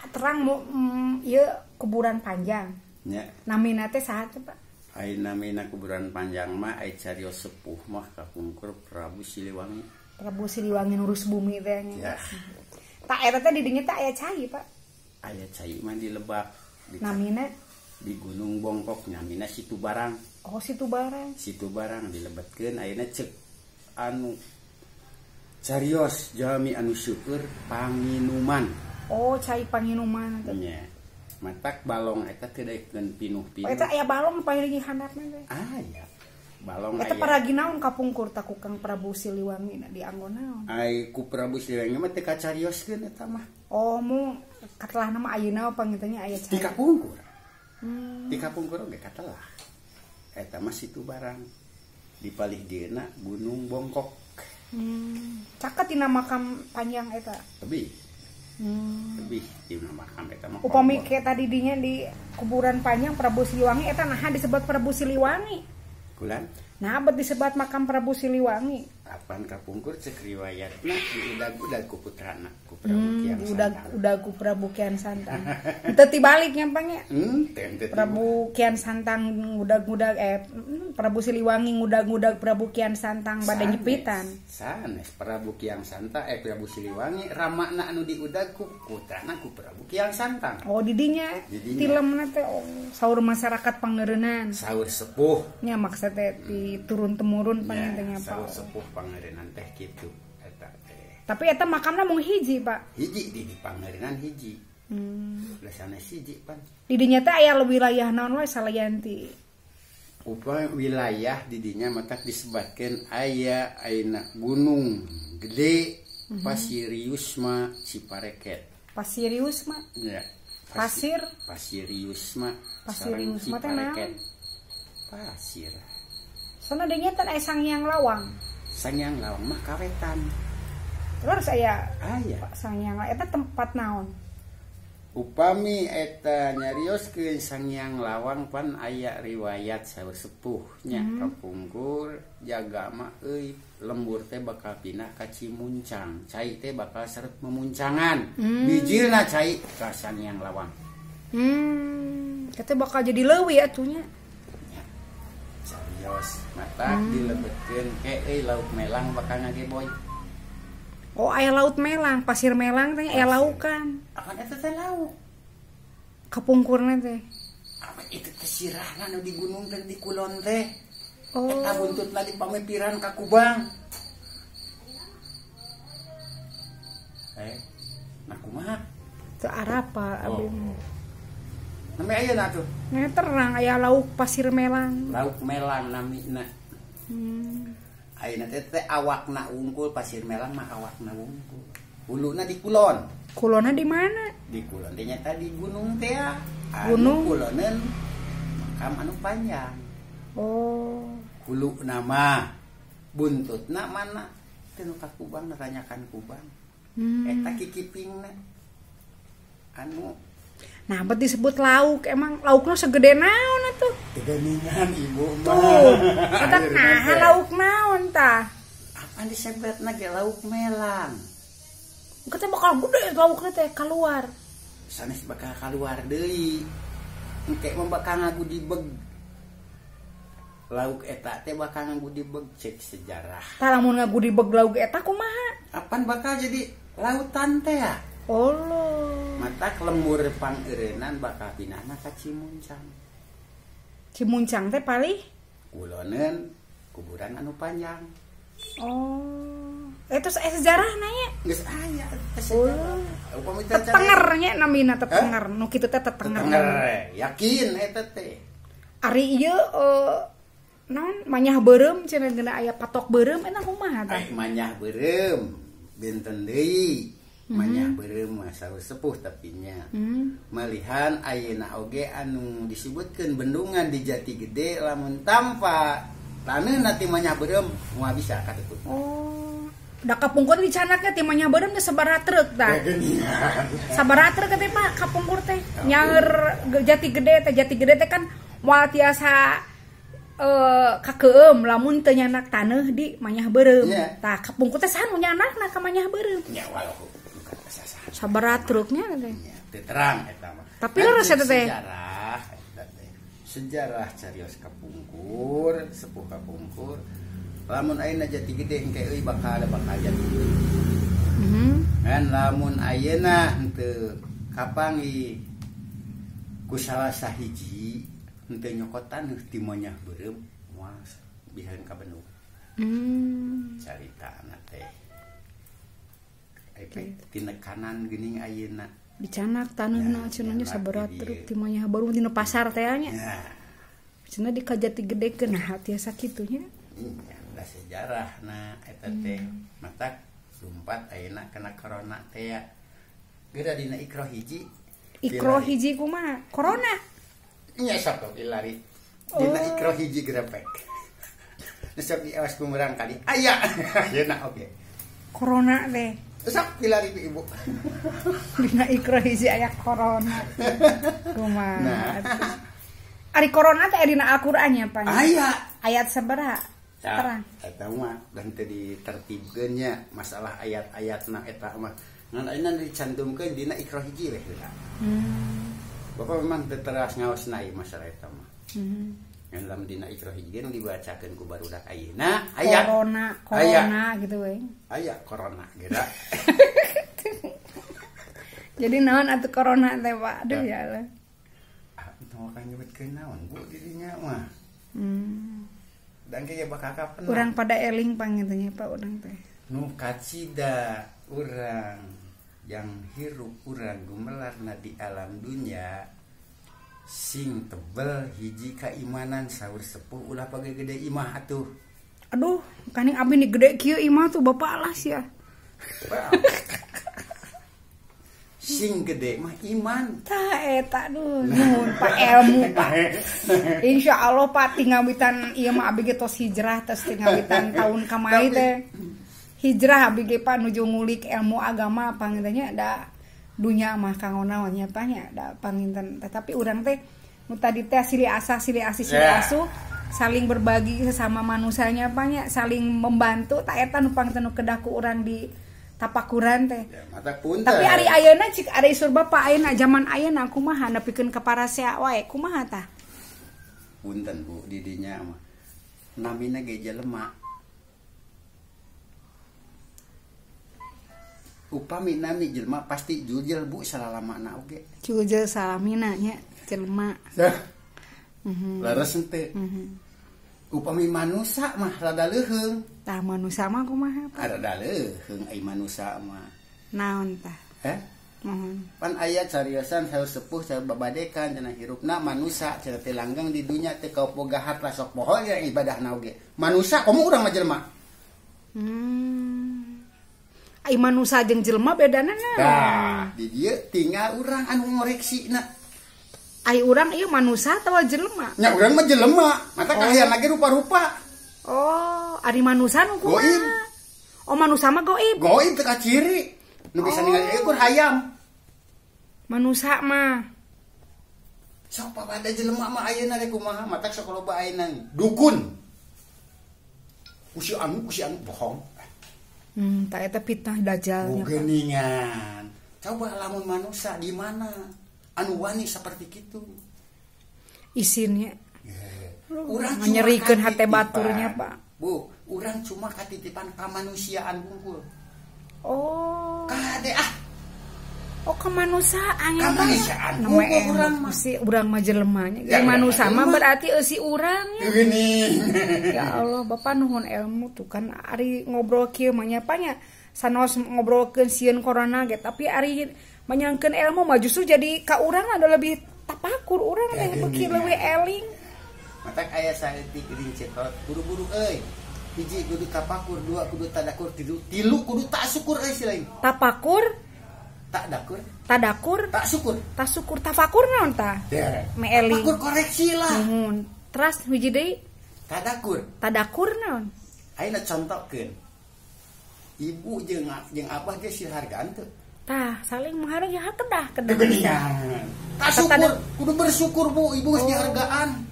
Terang ieu kuburan panjang. Nya. Namina teh saha teh, Pak? Ai namina kuburan panjang mah ai carios sepuh mah kapungkur Prabu Siliwangi. Prabu Siliwangi nurus bumi teh nya. Ya. Tah eta teh di dinya teh aya cai, Pak. Aya cai mah di Lebak. Namina di Gunung Bongkok namina Situ Barang. Oh, Situ Barang. Situ Barang dilebetkeun ayeuna cek anu carios jalmi anu syukur panginuman. Oh, cai panginuman teh. Nya. Matak balong eta teu daekeun pinuh-pinuh. Oh, eta aya balong paling handapna teh. Aya. Balong eta aya. Paragi naon kapungkur ta ku Kang Prabu Siliwangi na dianggo naon? Ai ku Prabu Siliwangi mah teu kacarioskeun eta mah. Oh, mu katelahna mah ayeuna pangitanya aya cai. Ti kapungkur. Ti kapungkur oge katelah. Eta mah Situ Barang. Di palih dieuna Gunung Bongkok. Caket dina makam panjang eta. Lebih. Lebih dina makam eta mah. Upami ke tadi dinya di kuburan panjang Prabu Siliwangi eta naha disebut Prabu Siliwangi? Kulan? Nah, bet disebut makam Prabu Siliwangi. Apan kapungkur cek riwayatna diudag-udag ku putrana ku Prabu Kian Santang. Udag ku Prabu Kian Santang. Teu tibalik nya pangnya. Teu Prabu Kian Santang ngudag-ngudag Prabu Siliwangi ngudag-ngudag Prabu Kian Santang bade nyepitan. Sanes Prabu Kian Santang Prabu Siliwangi ramana anu diudag ku putrana ku Prabu Kian Santang. Oh, didinya tilemna teh oh, saur masyarakat pangeureunan. Saur sepuh. Nya maksud teh di turun temurun panginten nya Pak. Saur sepuh pangeureunan teh kitu eta teh. Tapi eta makamna mung hiji, Pak. Hiji di pangeureunan hiji. Lah sanes hiji pan. Di dinya teh aya wilayah naon wae salayan ti? Upami wilayah di dinya matak disebatkeun aya ayeuna Gunung Gede Pasiriusma Cipareket. Pasiriusma? Ya. Pasir? Pasiriusma. Pasiriusma teh naon? Pasir. Sono dinya teh aya Sangyang Lawang. Sangyang Lawang mah kawetan. Terus aya Sangyang Lawang eta tempat naon? Upami eta nyarioskeun Sangyang Lawang pan aya riwayat saur sepuh nya kapungkur jaga mah euy lembur teh bakal pindah ka Cimuncang, cai teh bakal seret memuncangan. Bijilna cai ka Sangyang Lawang. Eta bakal jadi leuwi atuh nya. Carios mata dilebetkeun ke euy lauk melang bakal ngageboy. Oh, aya laut melang, pasir melang teh aya laukan. Apan eta teh lauk? Kapungkurna teh. Apa itu teh sirahna nu di gunung teh di kulon teh. Oh. Eta buntutna di pamipiran ka Kubang. Nah kumaha? Teu arapa abdi. Oh. Nami ayeuna atuh. Nah, terang aya lauk pasir melang. Lauk melang namina. Ayeuna teh teh awakna wungkul pasir melang mah awakna wungkul. Huluna di kulon. Kulonna di mana? Di kulon teh nyata di gunung teh. Gunung kuloneun makam anu panjang. Oh. Huluna mah buntutna mana? Teu nu ka Kubang nanyakan Kubang. Eta kikipingna. Anu nah, bet disebut lauk, emang laukna segede naon atuh? Gedeningan ibu mah. Tuh, eta nah lauk naon tah? Apa disebutna ge lauk melang? Kita bakal gede laukna teh keluar. Sanes bakal keluar deui. Engke mah bakal ngagudibeg. Lauk eta teh bakal ngagudibeg cek sejarah. Tah lamun ngagudibeg lauk eta kumaha? Apan bakal jadi lautan teh ya? Allah. Matak lembur pangeureunan bakal pinahna ka Cimuncang. Cimuncang teh palih kuloneun kuburan anu panjang. Oh. Terus sejarah nanya? Geus aya sejarah. Oh. Tetenger nya namina tetenger. Nu kitu teh tetenger. Tetenger. Yakin eta teh. Ari ieu naon manyah beureum cenah geuna aya patok beureum eta kumaha tah? Manyah beureum benten deui. Manyah beureum mah saur sepuh tapinya. Malihan ayeuna oge anu disebutkeun bendungan di Jati Gede lamun tanpa taneuna ti manyah beureum moal bisa katutup. Oh. Da kapungkur dicanaknya ti manyah beureum teh sabaraha truk tah. Sabaraha truk teh Pak kapungkur teh nyaeur Jati Gede teh. Jati Gede teh kan moal tiasa kakeum lamun teu nyanak taneuh di manyah beureum. Tah kapungkur teh saha nu nyanakna ka manyah beureum? Nya walau Sabaraha truknya teh. Teu terang eta mah. Tapi leres eta teh. Sejarah eta teh. Sejarah carios kapungkur, sepuh kapungkur. Lamun ayeuna Jati Gede engke euy bakal Jati Gede. Ngan lamun ayeuna henteu kapanggih ku salah sahiji henteu nyokot taneuh ti monyah beureum moal biheun ka Bandung. Caritana teh. Efek tinekanan geuning ayeuna. Dicanak taneuhna cenah nya sabaraha truk ti monyah beureum dina pasar teh nya. Cenah di ka Jati Gede keun nah tiasa kitu nya. Nya da sejarahna eta teh. Matak lumpat ayeuna kana corona teh ya. Geura dina ikro hiji. Ikro hiji kumaha? Corona. Nya sok lari. Dina ikro hiji grepek. Sok diawas kumurang kali. Aya. Ayeuna oge. Corona teh. Sok dilari ku ibu. Dina ikro hiji aya corona. Kumaha? Nah. Ari corona teh dina Al-Qur'an nya, Pak. Aya. Ayat sabaraha? Terang. Eta mah dan teu ditertibkeun nya masalah ayat-ayatna eta mah. Ngan ayeuna dicantumkeun dina ikro hiji we heula. Bapak memang teu teras ngaosna ieu masalah eta mah. Ngan lamun dina ikro hiji nu dibacakeun ku barudak ayeuna aya corona, corona gitu we. Aya corona geura. Jadi naon atuh corona teh, Pak? Aduh ya Allah. Ah, tong nyebutkeun naon Bu dirinya mah. Dan kayak bakal kapan? Urang pada eling pangitunya Pak urang teh. Nu kacida urang yang hirup urang gumelarna di alam dunia sing tebel hiji keimanan saur sepuh ulah page gede imah atuh. Aduh, kaning abi ni gede kieu imah tuh bapak lah sia. Sing gede mah iman. Tah eta aduh nuhun Pak ilmu Pak. Insyaallah Pak tingawitan ieu mah abi ge tos hijrah tos tingawitan tahun kamari teh. Hijrah abi ge Pak nuju ngulik ilmu agama panginten da dunya mah kanggo naon nya Pak nya da panginten. Tetapi urang teh nu tadi teh silih asah silih asih silih asuh saling berbagi sesama manusianya Pak nya saling membantu ta eta nu panginten nu kedah ku urang di tapakuran teh. Ya, mata punten. Tapi ari ayeuna cik ari sur bapak ayeuna zaman ayeuna kumaha nepikeun ka parasea wae kumaha tah? Punten Bu di dinya mah. Namina ge jelema. Upami nami jelema pasti jujel Bu salalamana oge. Jujel salamina nya jelema. Leres henteu. Upami manusa mah rada leuheung. Tah manusa mah kumaha Pak? Rada leuheung ai manusa mah. Naon tah? Mohon. Pan aya cariosan saur sepuh saur babadekan cenah hirupna manusa cenah teh langgeng di dunya teh kaopoga harta sok poho ya ibadahna oge. Manusa komo urang mah jelema. Ai manusa jeung jelema bedana naon? Tah, di dieu tinggal urang anu ngoreksina. Ai urang ieu manusa atawa jelema? Nya urang mah jelema, mata kahayang lagi rupa-rupa. Oh, ari manusa nu kumaha? Goib. Oh, manusa mah goib. Goib teu kaciri. Nu bisa ningali ukur hayam. Manusa mah. Sok papada jelema mah ayeuna rek kumaha, matak sok loba ayeuna dukun. Ku si anu bohong. Tah eta fitnah dajalnya. Geuningan. Coba lamun manusa di mana? Anu wani seperti kitu. Isinnya. Urang nyerikeun hate baturnya, Pak. Bu, urang cuma katitipan kamanusiaan bungkul. Oh. Kade ah. Oh, kemanusiaan ya, Pak. Kemanusiaan. Urang mah si urang mah jelema nya. Ya, manusa mah berarti eusi urang nya. Geuning. Ya Allah, Bapak nuhun ilmu tuh kan ari ngobrol kieu mah nya Pak nya. Sanos ngobrolkeun sieun corona ge, tapi ari menyangkeun ilmu mah justru jadi ka urang ada lebih tapakur urang teh beuki leuwih eling. Matak aya saeutik rincit buru-buru euy. Hiji kudu tapakur, dua kudu tadakur, tilu kudu tak syukur euy si lain. Tapakur, tak dakur, tadakur, tak syukur. Tak syukur, tafakur naon tah? Meeling. Tapakur koreksi lah. Nuhun. Teras hiji deui tadakur. Tadakur naon? Ayeuna contohkeun. Ibu jeung abah ge silhargaan teu. Tah, saling menghargai ya kedah kedah. Tak syukur, kudu bersyukur Bu, ibu geus dihargaan.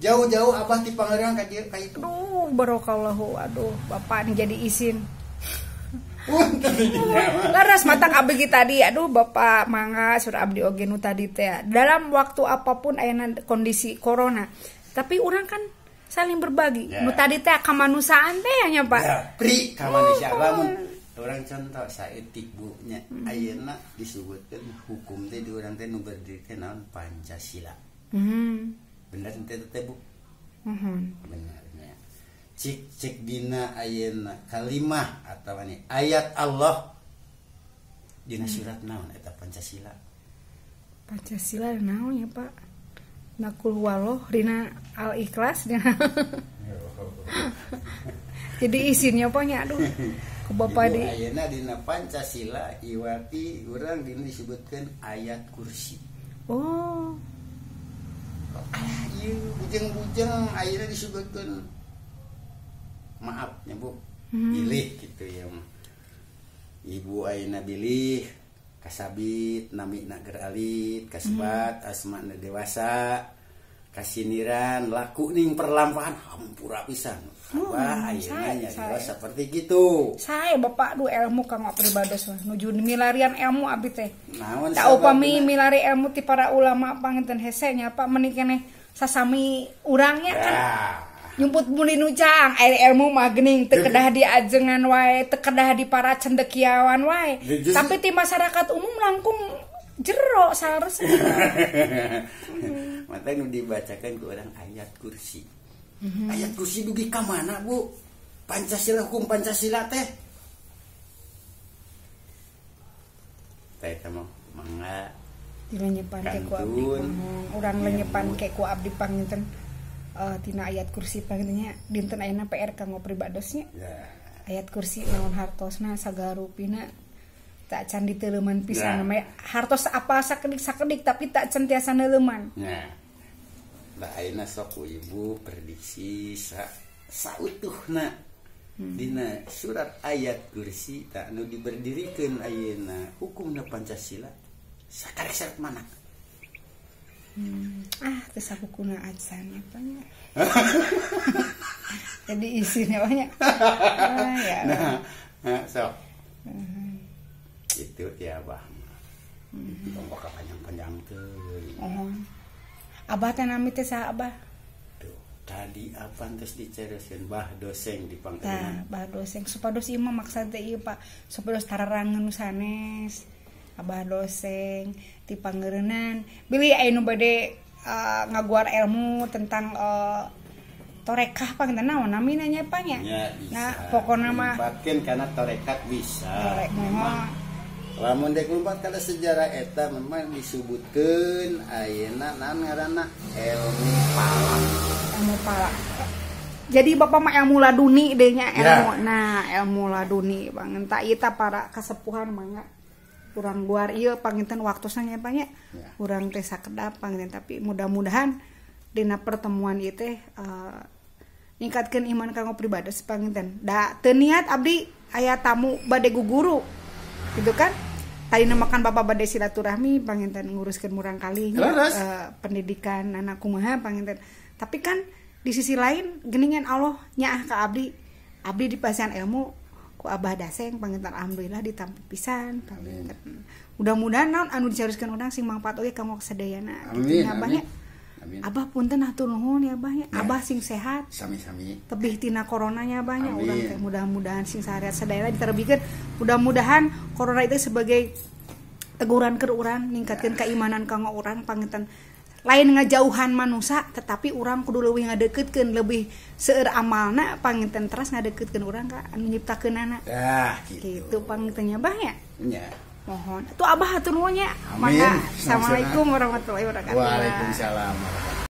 Jauh-jauh abah ti pangerang ka dieu ka ibu. Aduh, barokallahu. Aduh, bapak nih jadi isin. Punten dinya. Laras matak abdi tadi, aduh Bapak mangga sur abdi oge nu tadi teh. Dalam waktu apapun ayeuna kondisi corona, tapi urang kan saling berbagi. Ya. Nu tadi teh kamanusiaan teh nya Pak. Ya, pri kamanusiaan lamun urang contoh saeutik Bu nya ayeuna disebutkeun hukum teh di urang teh nu berdiri teh naon Pancasila. Bener teh teh Bu? Benernya. Cik cik dina ayeuna kalimah atawa ni ayat Allah dina surat naon eta Pancasila? Pancasila naon ya Pak? Nakul walloh dina Al-Ikhlas dina. Jadi isinnya apa nya aduh. Ku Bapak di ayeuna dina Pancasila iwati urang dina disebutkeun ayat kursi. Oh. Ieu bujeng-bujeng ayeuna disebutkeun maaf nya Bu. Bilih gitu ya. Ibu ayeuna bilih kasabit namina ger alit kasebat asmana dewasa kasiniran laku ning perlampahan hampura pisan. Wah, ayeuna nyarios seperti gitu. Sae Bapak duh ilmu kanggo pribados nuju milarian ilmu abdi teh. Naon da upami milari ilmu ti para ulama panginten hese nya Pak meuni keneh sasami urangnya kan. Nyumput muli nu caang air ilmu mah geuning teu kedah diajengan wae, teu kedah di para cendekiawan wae. Tapi ti masyarakat umum langkung jero saleresna. Mata nu dibacakan ku urang ayat kursi. Ayat kursi dugi ka mana Bu? Pancasila hukum Pancasila teh. Teh eta mah mangga dilenyepan ke ku abdi. Urang lenyepan ke ku abdi panginten. Tina ayat kursi pangintennya dinten ayeuna PR kanggo pribadosnya. Ayat kursi naon hartosna sagarupina tak can diteleuman pisan namanya hartos apa sakedik-sakedik tapi tak can tiasa neuleman. Nah. Lah ayeuna sok ku ibu prediksi sautuhna dina surat ayat kursi tak nu diberdirikeun ayeuna hukumna Pancasila sakarek syarat mana? Ah, teu sakukuna acan apa nya. Jadi isinya banyak. Ah, ya. Nah, sok. Itu ya Abah. Tong panjang-panjang teuing. Oh. Abah teh nami teh saha Abah? Tuh, tadi apan terus dicereskeun Bah Doseng di pangkeunan. Tah, Bah Doseng supados ieu mah maksad teh ieu Pak, supados tararangan nu sanes. Abah Doseng ti pangeureunan bilih aya nu bade ngaguar ilmu tentang torekah panginten naon namina nya Pak nya. Nah, pokona mah lumbatkeun kana torekat bisa. Torek mah. Lamun dek lumpat kana sejarah eta memang disebutkeun ayeuna naon ngaranna ilmu palak. Ilmu palak. Jadi Bapak mah ilmu laduni deui nya ilmu. Ya. Nah, ilmu laduni panginten ieu tah para kasepuhan mangga. Urang luar ieu panginten waktosna nya Pak nya. Urang teh sakedap panginten tapi mudah-mudahan dina pertemuan ieu teh ningkatkeun iman kanggo pribados panginten. Da teu niat abdi aya tamu bade guguru. Gitu kan? Tadi makan Bapak bade silaturahmi panginten nguruskeun murangkalih pendidikan anak kumaha panginten. Tapi kan di sisi lain geuningan Allah nyaah ka abdi. Abdi dipasihan ilmu ku Abah Daseng panginten alhamdulillah ditampi pisan panginten. Mudah-mudahan naon anu dicaruskeun urang sing mangfaat oge kanggo sadayana. Amin. Abahnya. Amin. Abah punten hatur nuhun ya Abahnya. Ya. Abah sing sehat. Sami-sami. Tebih tina coronanya Abahnya urang teh mudah-mudahan sing sareat sadayana diterbikeun. Mudah-mudahan corona itu sebagai teguran keur urang ningkatkeun keimanan kanggo urang panginten. Lain ngajauhan manusia tetapi urang kudu leuwih ngadeukeutkeun lebih seueur amalna panginten teras ngadeukeutkeun urang ka anu nyiptakeunana. Tah gitu. Kitu panginten nya Bah nya. Nya. Mohon. Atuh Abah hatur nuhun nya. Mangga. Assalamualaikum warahmatullahi wabarakatuh. Waalaikumsalam.